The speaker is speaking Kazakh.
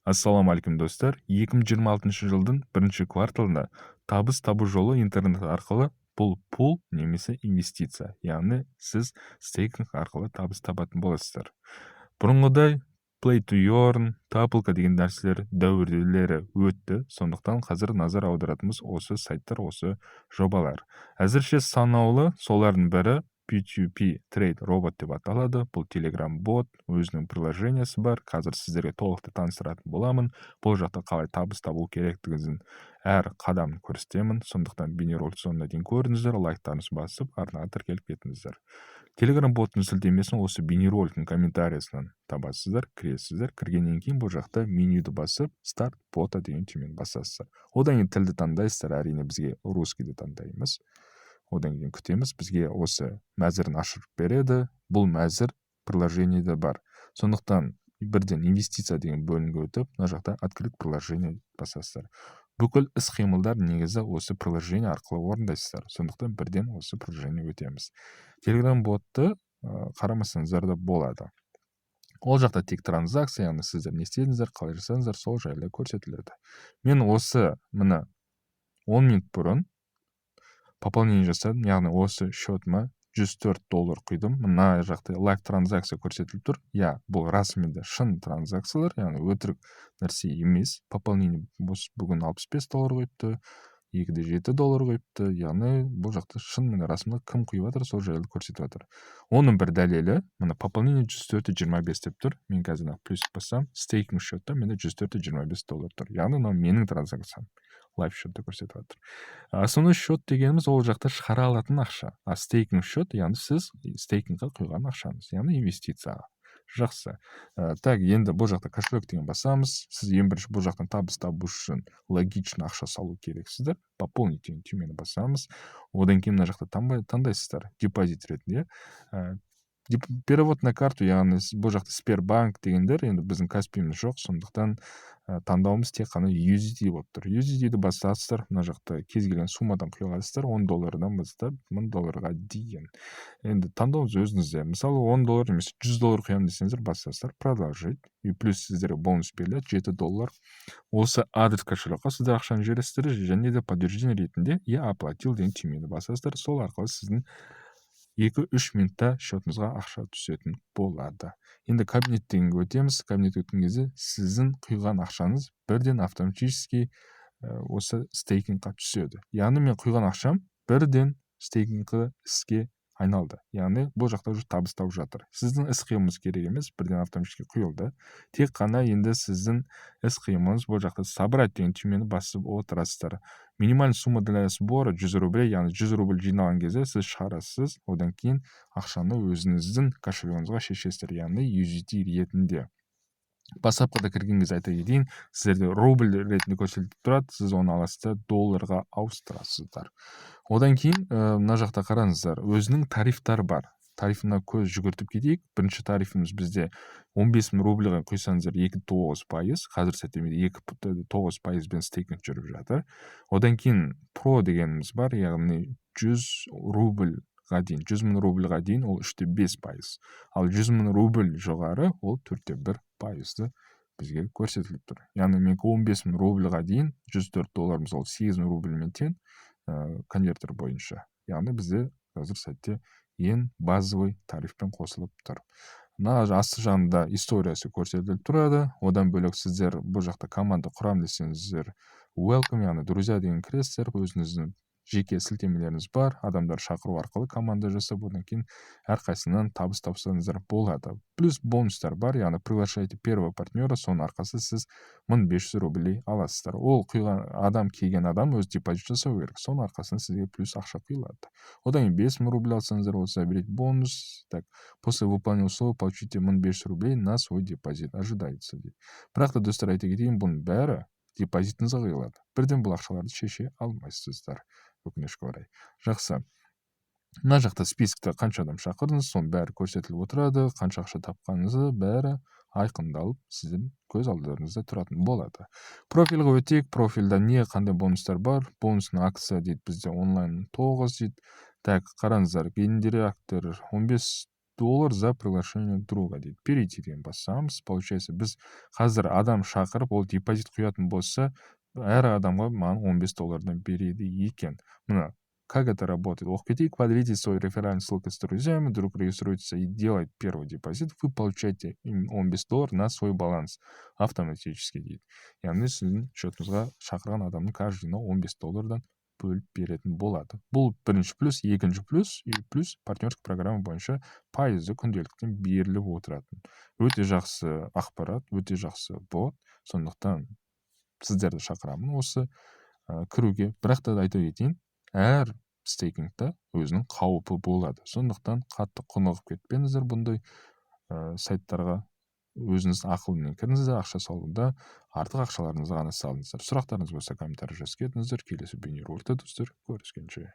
Ассалаумағалейкум, достар! 2026 жылдың бірінші кварталында табыс табу жолы интернет арқылы бұл пул немесе инвестиция, яғни сіз стейкинг арқылы табыс табатын боласыздар. Бұрынғыдай play to earn, тапалка деген нәрселер дәуірлері өтті. Сондықтан қазір назар аударатынымыз осы сайттар, осы жобалар. Әзірше санаулы. Солардың бірі P2P Trade Robot деп аталады. Бұл Telegram бот, өзінің приложениесі бар. Қазір сіздерге толықтай таныстыратын боламын. Бұл жақта қалай табыс табу керектігін, әр қадамын көрсетемін. Сондықтан бейнеролик соңына дейін көріңіздер, лайктарыңызды басып, арнаға тіркеліп кетіңіздер. Telegram боттың сілтемесін осы бейнероликтің комментариясынан табасыздар, кіресіздер. Кіргеннен кейін бұл жақта менюді басып, «Старт бота» деген түймені басасыздар. Одан кейін тілді таңдайсыздар, әрине, бізге русскийді таңдаймыз. Одан кейін күтеміз, бізге осы мәзірін ашып береді. Бұл мәзір приложениеде бар. Сондықтан бірден «Инвестиция» деген бөлімге өтіп, мына жақта «Открыть приложение» басасыздар. Бүкіл іс қимылдар негізі осы приложение арқылы орындайсыздар. Сондықтан бірден осы приложение өтеміз. Телеграм ботты қарамасаңыздар да болады. Ол жақта тек транзакция, яғни сіздер не істедіңіздер, қалай жасадыңыздар, сол жайлы көрсетіледі. Мен осы міне 10 минут бұрын пополнение жасадым, яғни осы счетыма 104 доллар құйдым. Мына жақта лайв транзакция көрсетіліп тұр, иә. Бұл расымен де шын транзакциялар, яғни өтірік нәрсе емес. Пополнение осы бүгін 65 доллар құйыпты, 2,7 доллар құйыпты. Яғни бұл жақта шын расында кім құйып жатыр, сол жайлы көрсетіп жатыр. Оның бір дәлелі мына пополнение 104,25 деп тұр. Мен қазір мына плюс бассам, стейкинг счетта менде 104,25 доллар тұр, яғни мынау менің транзакциям, лайв счетта көрсетіп жатыр. Основной счет дегеніміз ол жақта шығара алатын ақша, а стейкинг счет, яғни сіз стейкингқа құйған ақшаңыз, яғни инвестицияға. Жақсы. Так, енді бұл жақта «Кошелек» деген басамыз. Сіз ең бірінші бұл жақтан табыс табу үшін логично ақша салу керексіздер. «Пополнить» деген түймені басамыз. Одан кейін мына жақта таңдайсыздар депозит ретінде, перевод на карту, яғни бұл жақта Сбербанк дегендер. Енді біздің Каспиіміз жоқ, сондықтан таңдауымыз тек қана USDT болып тұр. USDT-ді басасыздар. Мына жақта кез келген суммадан құя аласыздар, 10 доллардан бастап 1000 долларға дейін. Енді таңдауыңыз өзіңізде. Мысалы, 10 доллар немесе 100 доллар құямын десеңіздер, басасыздар «Продолжить», и плюс сіздерге бонус беріледі 7 доллар. Осы адрес кошелекқа сіздер ақшаны жібересіздер және де подтверждение ретінде «Я оплатил» деген түймені басасыздар. Сол арқылы сіздің 2-3 минутта счетыңызға ақша түсетін болады. Енді «Кабинет» дегенге өтеміз. Кабинетке өткен кезде сіздің құйған ақшаңыз бірден автоматически осы стейкингқа түседі. Яғни мен құйған ақшам бірден стейкингқа іске айналды, яғни бұл жақта уже табыс тауып жатыр. Сіздің іс қимылыңыз керек емес, бірден автоматически құйылды. Тек қана енді сіздің іс қимылыңыз бұл жақта «Собрать» деген түймені басып отырасыздар. Минимальная сумма для сбора 100 рублей, яғни 100 рубль жиналған кезде сіз шығарасыз. Одан кейін ақшаны өзіңіздің кошелегіңізге шешесіздер, яғни USDT ретінде. Бастапқыда кірген кезде, айта кетейін, сіздерде рубль ретінде көрсетіліп тұрады. Сіз оны аласыз да, долларға ауыстырасыздар. Одан кейін мына жақта қараңыздар, өзінің тарифтары бар. Тарифына көз жүгіртіп кетейік. Бірінші тарифіміз бізде 15 мың рубльға құйсаңыздар, 2,9%. Қазір сәтте менде 2,9%-бен стейкинг жүріп жатыр. Одан кейін про дегеніміз бар, яғни 100 рубльға дейін, 100 мың рубльға дейін ол 3,5%, ал 100 мың рубль жоғары ол 4,1%-ды бізге көрсетіліп тұр. Яғни менікі 15 мың рубльға дейін 104 доллар, мысалы, 8 мың рубльмен тең конвертер бойынша. Яғни бізде қазір сәтте ең базовый тарифпен қосылып тұр. Мына асты жағында историясы көрсетіліп тұрады. Одан бөлек, сіздер бұл жақта команда құрамын десеңіздер, «Welcome», яғни «Друзья» деген кіресіздер. Өзіңіздің жеке сілтемелеріңіз бар, адамдар шақыру арқылы команда жасап, одан кейін әрқайсысынан табыс тапсаңыздар болады. Плюс бонустар бар, яғни «Приглашайте первого партнера», соның арқасы сіз 1500 рублей аласыздар. Ол құйған адам, келген адам өзі депозит жасау керек, соның арқасында сізге плюс ақша құйылады. Одан кейін 5000 рубль алсаңыздар болса, заберите бонус. Так, после выполнения условий получите 1500 рублей на свой депозит ожидается дейді. Бірақ та, достар, айта кетейін, бұның бәрі депозитіңізге құйылады, бірден бұл ақшаларды шеше алмайсыздар, өкінішке орай. Жақсы, мына жақта спискте қанша адам шақырдыңыз, соның бәрі көрсетіліп отырады. Қанша ақша тапқаныңызды бәрі айқындалып, сіздің көз алдарыңызда тұратын болады. Профильға өтейік. Профильда не, қандай бонустар бар? Бонусный акция дейді, бізде онлайн 9 дейді. Так, қараңыздар, генератор 15. доллар за приглашение друга дейді. «Перейти» деген басамыз. Получается, біз қазір адам шақырып, ол депозит құятын болса, әр адамға маған 15 доллардан береді екен. Мына как это работает? Оқып кетейік. Поделитесь своей реферальной ссылкой с друзьями, друг регистрируется и делает первый депозит, вы получаете 15 доллар на свой баланс автоматически дейді. Яғни сіздің счетыңызға шақырған адамның каждый ына 15 доллардан бөліп беретін болады. Бұл бірінші плюс. Екінші плюс и плюс партнерский программа бойынша пайызы күнделіктен беріліп отыратын. Өте жақсы ақпарат, өте жақсы бот. Сондықтан сіздерді шақырамын осы кіруге. Бірақ та айта кетейін, әр стейкингта өзінің қаупі болады. Сондықтан қатты құнығып кетпеңіздер бұндай сайттарға. Өзіңіз ақылмен кіріңіздер. Ақша салуда артық ақшаларыңызды ғана салыңыздар. Сұрақтарыңыз болса, комментарий жазып кетіңіздер. Келесі бейнероликте, достар, көріскенше.